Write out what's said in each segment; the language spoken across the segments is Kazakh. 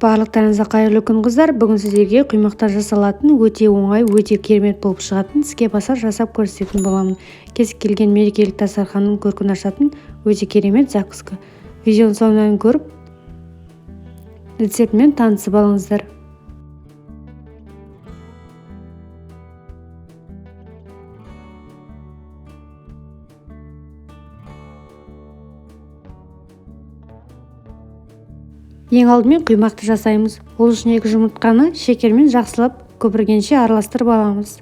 Барлықтарыңызға қайырлы күн, қыздар. Бүгін сіздерге құймақтан жасалатын өте оңай, өте керемет болып шығатын тіске басар жасап көрсететін боламын. Кез келген мерекелік дастарханның көркін ашатын өте керемет закуска. Видеоның соңына дейін көріп, рецептімен танысып алыңыздар. Ең алдымен құймақты жасаймыз. Ол үшін 2 жұмыртқаны шекермен жақсылап көпіргенше араластырып аламыз.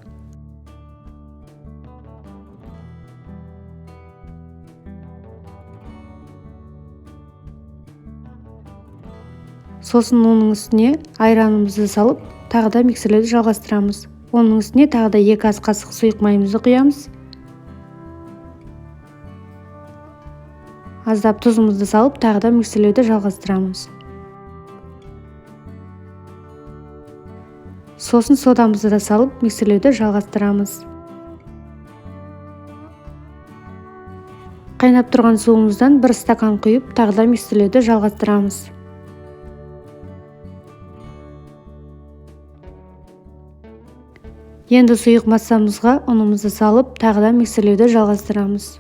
Сосын оның үстіне айранымызды салып, тағы да миксерлеуді жалғастырамыз. Оның үстіне тағы да 2 ас қасық сұйық майымызды құямыз. Аздап тұзымызды салып, тағы да миксерлеуді жалғастырамыз. Сосын содамызды да салып, миксерлеуді жалғастырамыз. Қайнап тұрған суымыздан 1 стакан құйып, тағы да миксерлеуді жалғастырамыз. Енді сұйық массамызға ұнымызды салып, тағы да миксерлеуді жалғастырамыз.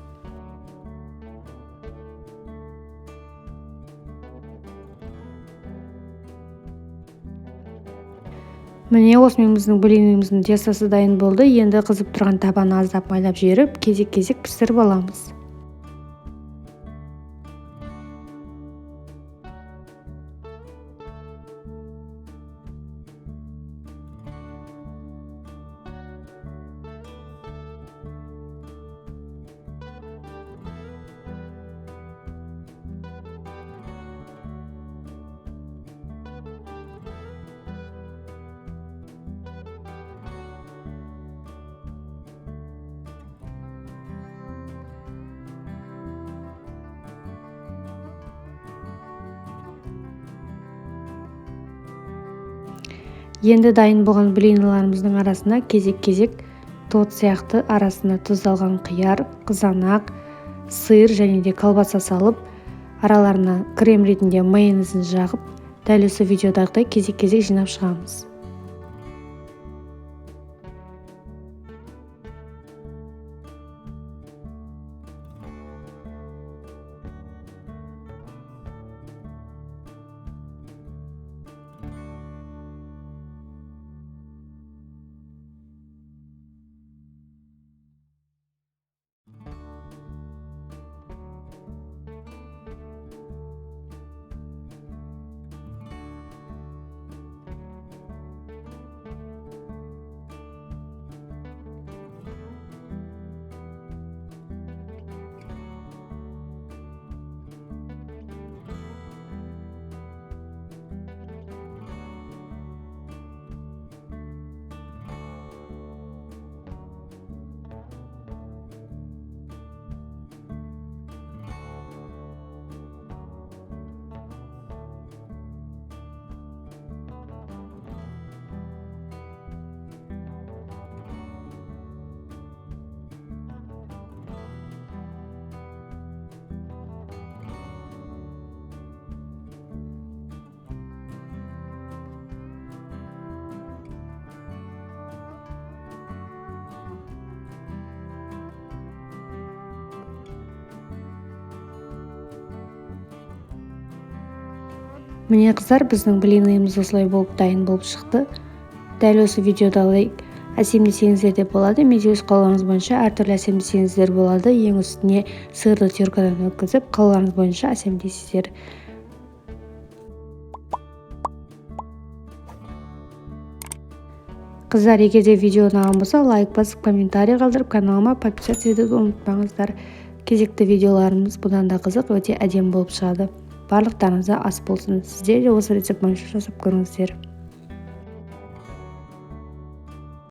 Міне осымен біздің блиніміздің тестасы дайын болды. Енді қызып тұрған табаны аздап майлап жіберіп, кезек-кезек пісіріп аламыз. Енді дайын болған блинларымыздың арасына кезек-кезек торт сияқты арасына тұздалған қияр, қызанақ, сыр және де колбаса салып, араларына крем ретінде майонезін жағып, дәл осы видеодағыдай кезек-кезек жинап шығамыз. Міне қыздар, біздің блиніміз осылай болып дайын болып шықты. Дәл осы видеодағыдай әсемдесеңіздер де болады, немесе өз қалауыңыз бойынша әртүрлі әсемдесеңіздер болады. Ең үстіне сырды теркадан өткізіп, қалауыңыз бойынша әсемдейсіздер. Қыздар, егер де видео ұнаған болса, лайк басып, комментарий қалдырып, каналыма подписаться етуді ұмытпаңыздар. Кезекті видеоларымыз бұдан да қызық, өте әдемі болып шығады. Барлықтарыңызға ас болсын. Сіздер де осы рецепт бойынша жасап көріңіздер.